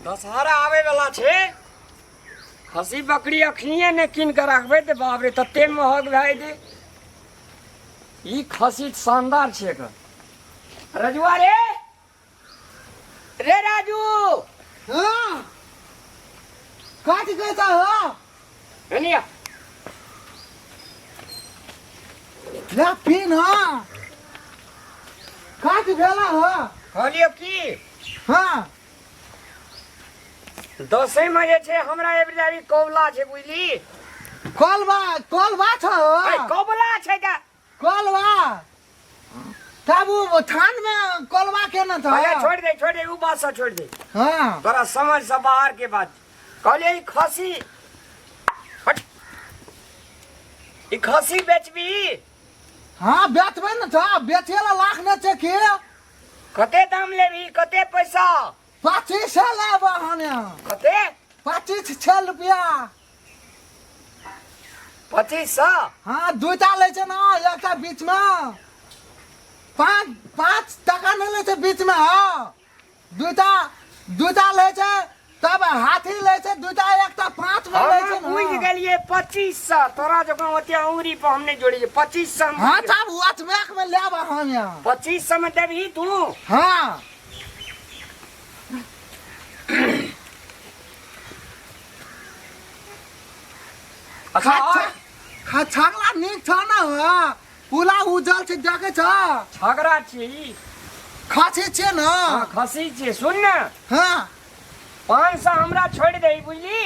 दशहरा आबै वाला छै। खस्सी बकरी अखनिए नहि कीन कऽ राखबै तऽ बाप रे तते महग भए जेतै। ई खस्सी शानदार छै एकर। रजुआ रे, रे राजू। हाँ, कथी कहै छ हो? एनिया। ले पीन। हाँ, कथी भेला हो? कहलियौ की, दसैँमे जे छै हमरा एबरी कौला छै, बुझली? कलवा कलवा छ हो? अरे, कौबला छै तऽ। कलवा तब उ थान में कलवा के न था। अरे छोड़ दे, छोड़ दे, उ बात से छोड़ दे। तोरा समझ से बाहर के बात। कहलियै ई खस्सी, हट, ई खस्सी बेचबी? हाँ, बेचबै न था, बेचे ला लाख न छै के। कते दाम लेबी, कते पैसा? 25 लेब हने। कते? 25 6 रुपया। 2500? हाँ, दुईटा लै छै न एकटा बीच में 5 5 टका नहीं लै छै बीच में। हाँ, दुईटा दुईटा लै छै, तब हाथी लै छै दुईटा, एकटा 5 में लै छै हम बुझि न। गेलियै 2500। तोरा जकाँ ओते औंगरी पर हम नहि जोड़ियै 2500। हाँ, तब ओतबेक में लेब हम यहाँ। 2500 में देबही तू? हाँ। अच्छा, और? खा छगला नीक छ न हो, पुला उजल छै, देखै छ? छगड़ा छियै ई। खसी छियै न? हाँ, खसी छियै। सुन ने। हाँ। 500 हमरा छोड़ि दही, बुझली?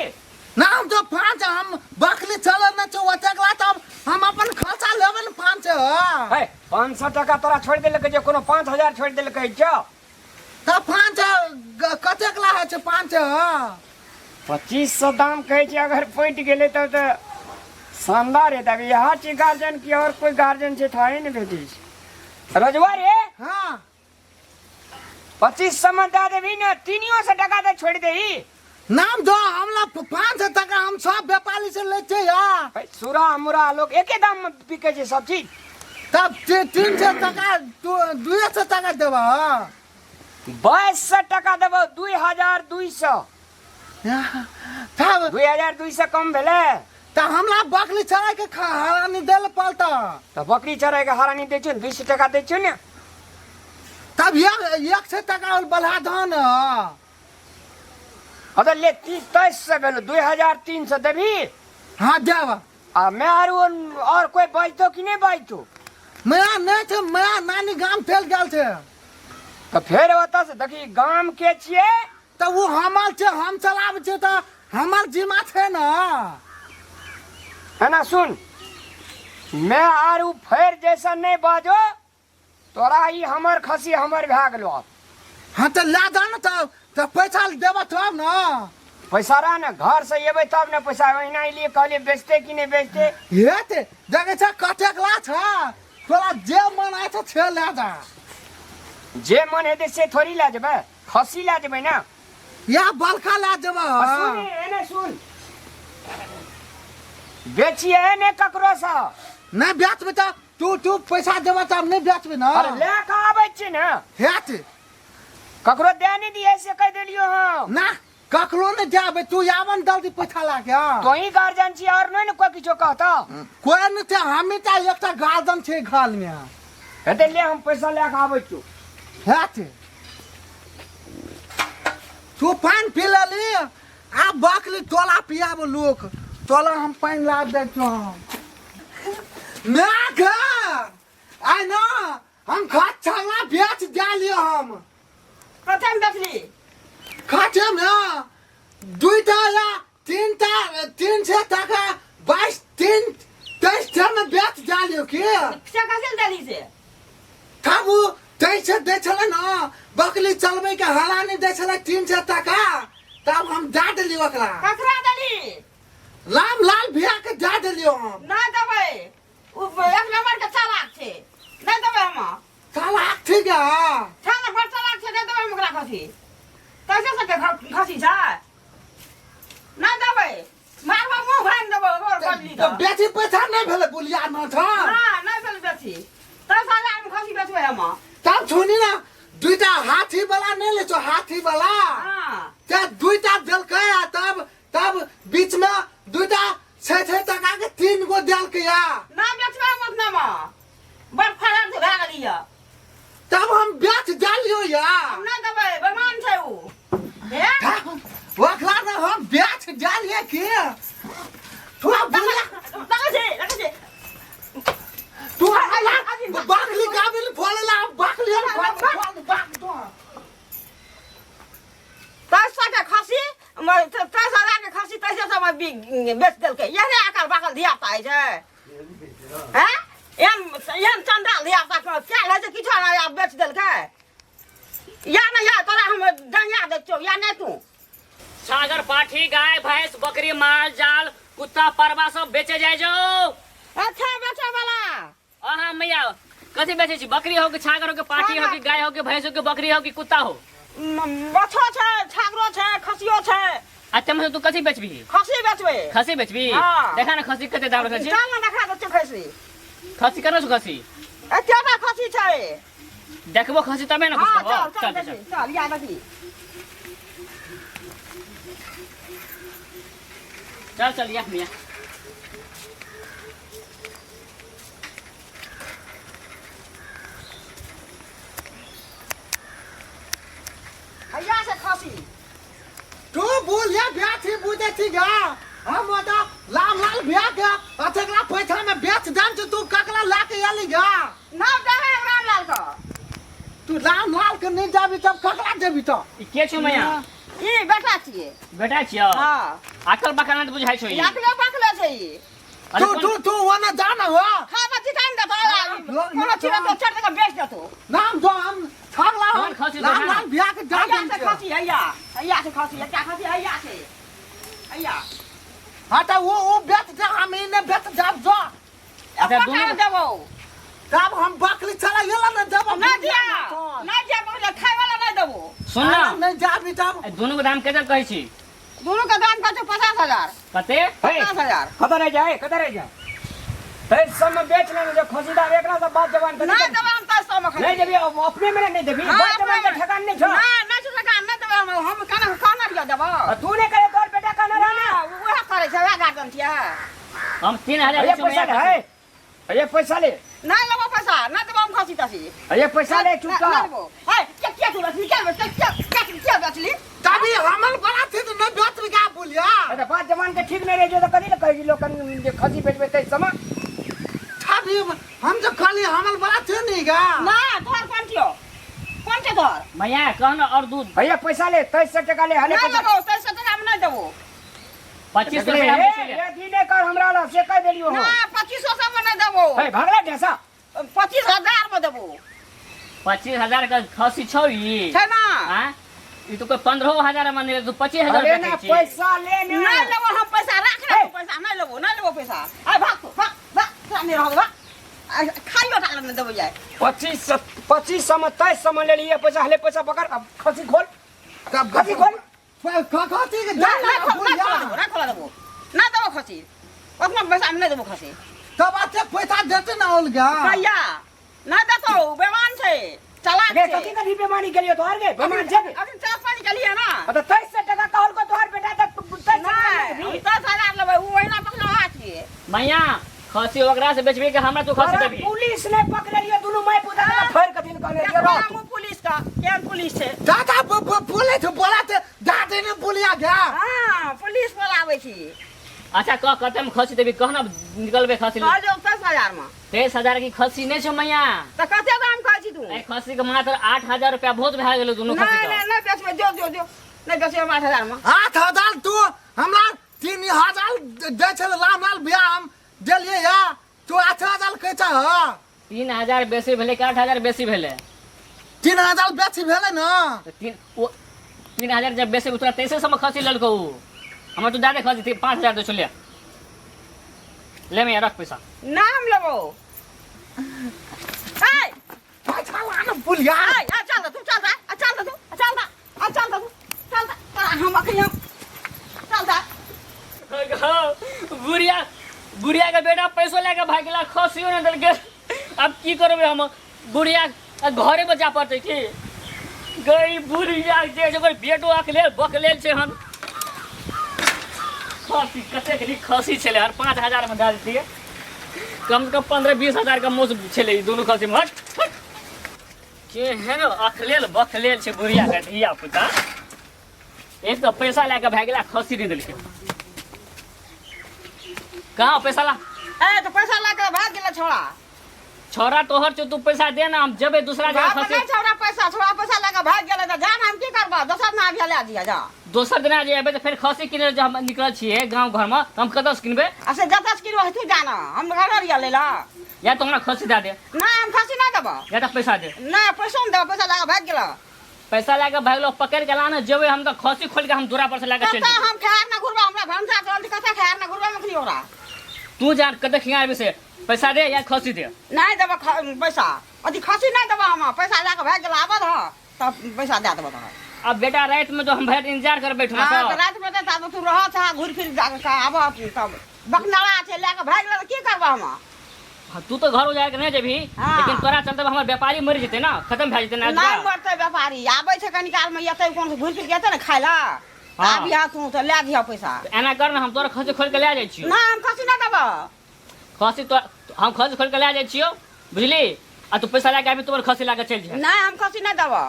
ना, हम तो 5 हम बकली चले न छौ ओतेक ला, तब हम अपन खर्चा लेबै न 5। है, 500 टका तोरा छोड़ि देलकै जे कोनो 5000 छोड़ि देलकै छौ? तऽ 5 कतेक ला होइ छै 5? 2500 दाम कहै छै। अगर पटि गेलै तब तऽ शानदार हेतै। अभी इएह छै गार्जियन की और कोई गार्जियन छै थाहे ने भेटै छै। रजुआ रे। हाँ। 2500 में दए देबही ने? 300 टका तऽ छोड़ि दही। नाम दो हमला 500 टका, हम सब व्यापारी से लै छियै यार। है, सुरा मुरा लोग एके दाम में बिकै छै सब चीज। तब 300 टका, 200 टका देबह? 2200 टका देबौ, 2200। तब 2200 कम भेलै। तऽ हमरा बकरी चराय के हरानी देल पड़ता। तऽ बकरी चराय के हरानी दै छियौ ने, 200 टका दै छियौ ने। तब 100 टका और बढ़ा दह न। हाँ तऽ ले, 2300 भेलो, 2300 देबही? हाँ, देब। आ मैं आर और कोई बजतो कि नहीं बजतो? माया नहि छै, माया नानी गाम चलि गेल छै। तऽ फेर ओतऽ से देखी, गाम के छियै। तऽ ओ हमर छै, हम चलाबै छियै, तऽ हमर जिम्मा छै ने। है ना, सुन, मैं आर उ फेर जैसा नहीं बाजो तोरा। ई हमर खसी हमर भए गेलो आब। हाँ, तऽ लए दह ने, तब तऽ पैसा देबह तब ने। पैसा रह ने, घर से एबै तब ने पैसा। ओहिना एलियै, कहलियै बेचते कि नहि बेचते। हेते देखै छ कतेक ला छ, तोरा जे मन आइ छ से लए जा। जे मन हेतै से थोड़ी लए जेबै, खसी लए जेबै ने। या बलखा लए जेबह। आ सुन, एने सुन, बेचिए ने ककरोसँ। नहि बेचबै तऽ तू तू पैसा देबह तऽ हम नहि बेचबै ने। अरे लए कऽ आबै छी ने। हेत। ककरो दे नहि दिए से कहि देलियो हम। ना, ककरो नहि देबै, तू आबऽ ने जल्दी पैसा लए के। तोही गार्जियन छी, और नहि ने कोई किछो कहता। कोई नहि छै, हमी तऽ एकटा गार्जियन छै घरमे। हेतै, ले, हम पैसा लए कऽ आबै छियौ। हेत, तू पानि पी लेली, आब बकली तोला पियाब लोक। तोला हम पानि ला दै छौ। माय गे, आइ न हम खत छला बेच देलियै हम। कतेक बेचली? खटेमे दुईटा या तीनटा, 300 टाका, 22 3 23 मे बेच देलियौ की। से कथी लए देली से? तब ओ 23 दै छलै ने, बकली चलबै के हरानी दै छलै 300 टाका, तब हम दए देलियै ओकरा। ककरा देली? राम लाल भैया के दए देलियै हम। नहि देबै, ओ एक नंबर के चालाक छै, नहि देबै हम। चालाक ठीक है। चालाक, बड़ चालाक छै, नहि देबै हम ओकरा खसी। कैसे सबके खसी छै? नहि देबै, मारबो मुँह भाङि देबो ओकर बदली तऽ तऽ। बेसी पैसा नहि भेलै बुलिया न छ। हँ, नहि भेल बेसी, 10,000 मे खसी बेचबै हम। तब सुनी ने, दुईटा हाथी वाला नहि लै छौ, हाथी वाला? हँ। ते दुई सए मे बेच देलकै। एहने अकल बाकल धिया पुता होइ छै, हैं? एहन एहन चंडाल धिया पुता क्या रहै छै, किछो नहि, आब बेच देलकै। या नहि या तोरा हम डंगिया दै छियौ, या नहि तू। छागर, पाठी, गाय, भैंस, बकरी, माल जाल, कुत्ता, परवा सब बेचे जाय जो। अच्छा बेचे वाला। अहाँ मैया कथी बेचै छी? बकरी हो कि छागर हो कि पाठी हो कि गाय हो कि भैंस हो कि बकरी हो कि कुत्ता हो? बछो छै, छागरो छै, खसियो छै। अच्छा मतलब तू कथी बेचबी? खसी बेचबै। खसी बेचबी? हाँ। देखा ना खसी कते दाम रखै छी। चल ना देखा दै छियौ खसी। खसी केना छौ खसी? एतेटा खसी छै। देखबो खसी तबे ना कुछ हाँ कहबो। चल चल चल देखी चल। चल या देखी। चल चल या मिया। हैया से खसी। तू बोल या ब्याह थी बुझे थी गा, हम ओता लाल लाल ब्याह के अथकला पैसा में बेच दाम से तू ककला ला के आली गा। ना देबै हम रामलाल के। तू लाल लाल के नहीं जाबी तब ककला देबी तो। ई के छौ मैया? ई बेटा छियै। बेटा छियौ? हाँ। अकल बकल नहि बुझाइ छौ ई। अकले बकले छै ई। अरे तू कोन- तू तू वना जाना हो। खाबा चितान देतो, कोनो चीज तो चढ़ के बेच देतो। नाम दो हम छागला कोन हम खसी लाल देखा? लाल बियाह के जा हैया से देम। खसी, हैया हैया से खसी, एकटा खसी हैया से हैया। हाँ तो वो बेच दे, हम इने बेच जाब जो। अच्छा, एको दुनू- टाका देबौ। तब हम बकरी चला गेला ना जब हम ना दिया ना दिया, बकरी खाय वाला नहीं देबो। सुन ना। नहीं जाबी तब। ए, दुनू के दाम कते कहै छी? दुनू के दाम कहै छै 50,000। कते? 50,000। कतऽ रहि जाए, कतऽ रहि जाए? तै सब में बेच लेने जो खसीदार एकरा सब बात जवान नहीं देबै हम तै सब में खसी। नहीं देबी, अब अपने में नहीं देबी। हाँ, बात जवान अपने के में। ठेकान नहीं छो। ना ना छो ठेकान, नहीं देबै हम। हम केना केना दिया देबो? आ तू नहीं करे तोर बेटा कहना रहा ना। ना, उएह करै छै, उएह गार्जियन छियै। हम 3000 अरे दै पैसा छियौ ले, मैया। है। अरे पैसा ले। नहीं लेबो पैसा, नहीं देबो हम खसी तसी। अरे पैसा ले चुपचाप। नहीं लेबो। है, के के तू बेचली? के के के के के बेचली? तभी हमन बड़ा थे तो नहीं बेच रही बोलिया। अरे बात जवान के ठीक नहीं रहे जो तो कदी ना कही लोग जे खसी बेचबे तै समय। तभी हम तो खाली हमन बड़ा थे नहीं गा। ना, तोहर कोन छियो? कोन छै तोहर? मैया कह ना और दूध। भैया पैसा ले, 2300 टका ले, हले नहीं पैसा। लेबो, 2300 टका हम नहीं देबो। 25 रुपया हम बेची ले। ये दीने कर हमरा ला से कह देलियो हो। ना, 2500 सब नहीं देबो। हे भागला ढेसा। 25,000 में देबो। 25,000 का खसी छौ ई। छै ना? हाँ? ई तो कोई 15,000 में नहीं, तू 25,000 अरे रुपया ना कहै छी। पैसा ले ना। नहीं लेबो हम पैसा, राख रे तू पैसा, नहीं लेबो, नहीं लेबो पैसा। आय भाग तू, भाग, भाग, तोरा नहीं रहल, भाग। आय, खाइयो टा नहीं देबो जाय। 2500 में 2300 में ले लिए पैसा, हले पैसा पकड़, अब खसी खोल। तब खसी खोल। खसी के ना, दाम ना, ना खोल, ना बोलिया। खोला देबो, ना खोला देबो। ना देबो खसी। उतना पैसा हम नहीं देबो खसी। तब अच्छे पैसा देते ना होल गा। भैया, ना देतो, बेमान छै, चालाक गे छै। कथी कथी बेमानी केलियो तोहर गे? बेमान छै गे? अखन चाय पानी केलियै ना। आ तऽ 2300 टका कहल को तोहर बेटा तऽ 2300 नहि, देबही। हम 10,000 लेबै, उ ओहिना पकड़ल हाथ छियै। मैया खसी ओकरा से बेचबी कि हमरा तू खसी अरे देबी? पुलिस ने पकड़लियो दुनू माय पुता के फड़ कथिन कहने देखो रहो। हम पुलिस का केहन पुलिस छै। दादा बोले थे बोला थे दादी ने बोलिया गया। हाँ, पुलिस बोलाबै छी। अच्छा कह कते में खसी देबी कह ना निकलबे खसी। कहलियौ 23,000 में। 23,000 की खसी नहीं छौ मैया। तऽ कते दाम कहै छी तू? ए खसी के मात्र 8,000 रुपया बहुत भए गेलो दुनू खसी नहीं के। नहीं नहीं बेचबै, जो जो जो नहीं बेचबै हम 8,000 में। 8,000 तू हमरा 3,000 दै छल राम लाल बियाह हम देलियै या तू 8,000 कहै छह। 3,000 बेसी भेलै कि 8,000 बेसी भेलै? 3,000 बेसी भेलै ने। तऽ तीन ओ 3,000 जब बेसी तोरा 2300 में खसी लेलकौ उ। हमरा तू जादे खसी थी 5,000 दै छौ ले। ले मैया रख पैसा। ना हम लेबौ। ए पैसा ला ना बुलिया। ए, ए, चल तू, चल जा, ए, चल तू, चल जा, ए, चल तू, चल जा, तोरा हम अखन हम चल जा। बुढ़िया बुढ़िया के बेटा पैसो लेके भाग गेला, खसियो ने देलकै। अब की करबै हम? बुढ़िया घरे पर जा पड़तै की? गई बुढ़िया जे छै ओकर बेटो अकले बकलेल छै हन। खसी कतेक नीक खसी छलै हन, 5,000 में दए देतियै। कम से कम 15-20 हजार के मोस छलै ई दुनू खसी में। हट हट केहन अखलेल बकलेल छै बुढ़िया के धिया पुता। एक तो पैसा लए के भागि गेला, खसी नहि देलकै। कहाँ पैसा ला? ए तो पैसा लए के भाग गेलै छोड़ा। छोड़ा तोहर छौ, तू पैसा दे ना, हम जेबै दूसरा जगह बाप खसी। नहि छोड़ा पैसा, छोड़ा पैसा लए के भाग गेलै तऽ जा ना, हम की करबऽ? दोसर ना अभी लए दिअ जा। दोसर दिना जे एबै तऽ फेर खस्सी किनै जे हम निकलल छियै गाँव घरमे तऽ हम कतऽसँ किनबै? आ से जतऽ से किनबो तू जान, हम घर रहियै लै लए। या तऽ हमरा खस्सी दए दे। नहि, हम खस्सी नहि देबऽ। या तऽ पैसा दे। नहि, पैसो नहि देबऽ, पैसा लए कऽ भागि गेलऽ। पैसा लए कऽ भागलो, पकड़ि के लाने जेबै हम तऽ खस्सी खोलि के हम दूरा पर से लए कऽ चलि कतऽ जेबै। हम खेहार ने घुरबै, हमरा भनसा चलल छै, कतऽ खेहार ने घुरबै मखनी ओकरा। तू जान कतऽ खियाबी से, पैसा दे या खस्सी दे। नहि देबऽ पैसा, अथी खस्सी नहि देबऽ हम, पैसा लए कऽ भागि गेलऽ, आबऽ दहऽ तब पैसा दए देबऽ तोरा। अब बेटा राति में तो हम भरि इंतजार कर बैठो। हाँ, तऽ राति में तऽ ताबे तू रहऽ छह, घुरि फिर जा कऽ आबऽ तब। बकनारा छै, लए कऽ भागि गेलऽ तऽ की करबऽ हम? हाँ, तू तो घर उजाड़ के नहीं जेबही। हाँ। लेकिन तोरा चलते हमर व्यापारी मरि जेतै ना, खत्म भए जेतै ना। नहि मरतै व्यापारी, आबै छै कनी काल में, एतै कोन घुरि फिर के एतै ने खाय लए। हाँ। आबिह तू तऽ लए दिहऽ पैसा। तऽ एना कर ना, हम तोरा खस्सी खोलि के लए जाइ छियौ। नहि, हम खस्सी नहि देबऽ। खस्सी तो हम खस्सी खोलि के लए जाइ छियौ, बुझली? आ तू पैसा लए के आबी, तोर खस्सी लए के चलि जेबही। नहि, हम खस्सी नहि देबऽ।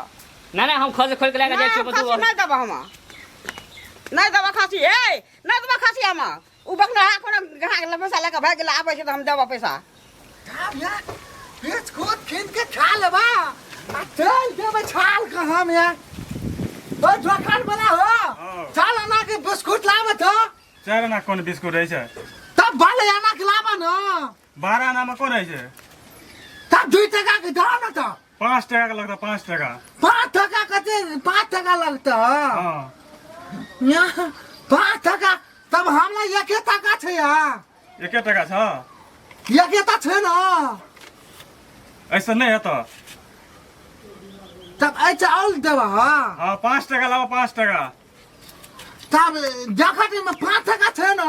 नहि नहि, हम खस्सी खोलि के लए के जाइ नहि, छियौ। हम खस्सी नहि देबऽ, हम नहि देबऽ खस्सी। ए, नहि देबऽ खस्सी हम। उ बकनहा कोनो ग्राहक लग पैसा लए कऽ भागि गेलै, आबै छै तऽ हम देबऽ पैसा। आब यार बिस्कुट कीन के खा लेबा आ चल देबै छाल के हम यार। ओ दोकान वाला हो। हाँ। चल आना के बिस्कुट लाबत हो। 4 आना कोन बिस्कुट रहै छै? तब भले आना के लाबा न। 12 आना में कोन रहै छै? तब 2 टका के दऽ न तऽ। 5 टका के लगतौ, 5 टका। 5 टका कते? 5 टका लगतौ? हाँ। यहाँ 5 टका तब हमरा एके टका छै यार। एके टका छ? एके तऽ छै न। ऐसा नहीं हेतौ। तब ऐसे और देबह? हाँ। हाँ, 5 टका लाबऽ, 5 टका। तब जखन में 5 टका छै न।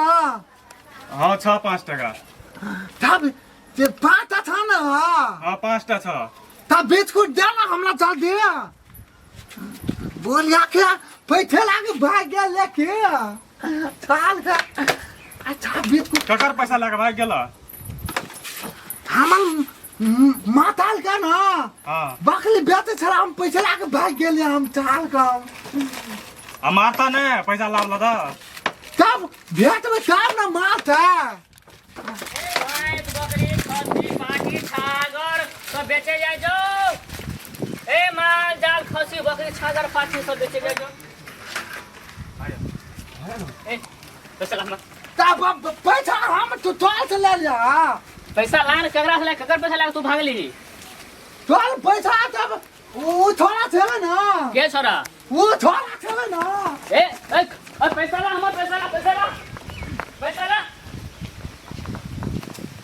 हाँ, छ 5 टका। तब जे 5 टा छ न। हाँ, 5 टा छ। तब बिस्कुट दे न हमरा जल्दी। बोलिया के पैसे लागे भाग गेल लेके छाल के। अच्छा बिस्कुट। ककर पैसा लगा भाग गेल? हमर माताल के न। हाँ। बकली बेचे छला, हम पैसे लाके भाग गेलियै हम छाल के। आ मारता ने पैसा लाभ लदा। तब भेट में तब न मारता। भैंस बकरी खस्सी पाठी छागर सब बेचे जाइ जो। ए माल जाल खस्सी बकरी छागर पाठी सब बेचे जाइ जो। ए पैसा ला हमरा। तब अब पैसा हम तो तोल से ले लिया। पैसा ला न, ककरा से ले, ककर पैसा ला के तू भागली? तोल पैसा तब उ थोड़ा छेबे न। के छोरा? उ थोड़ा छेबे न। ए, ए,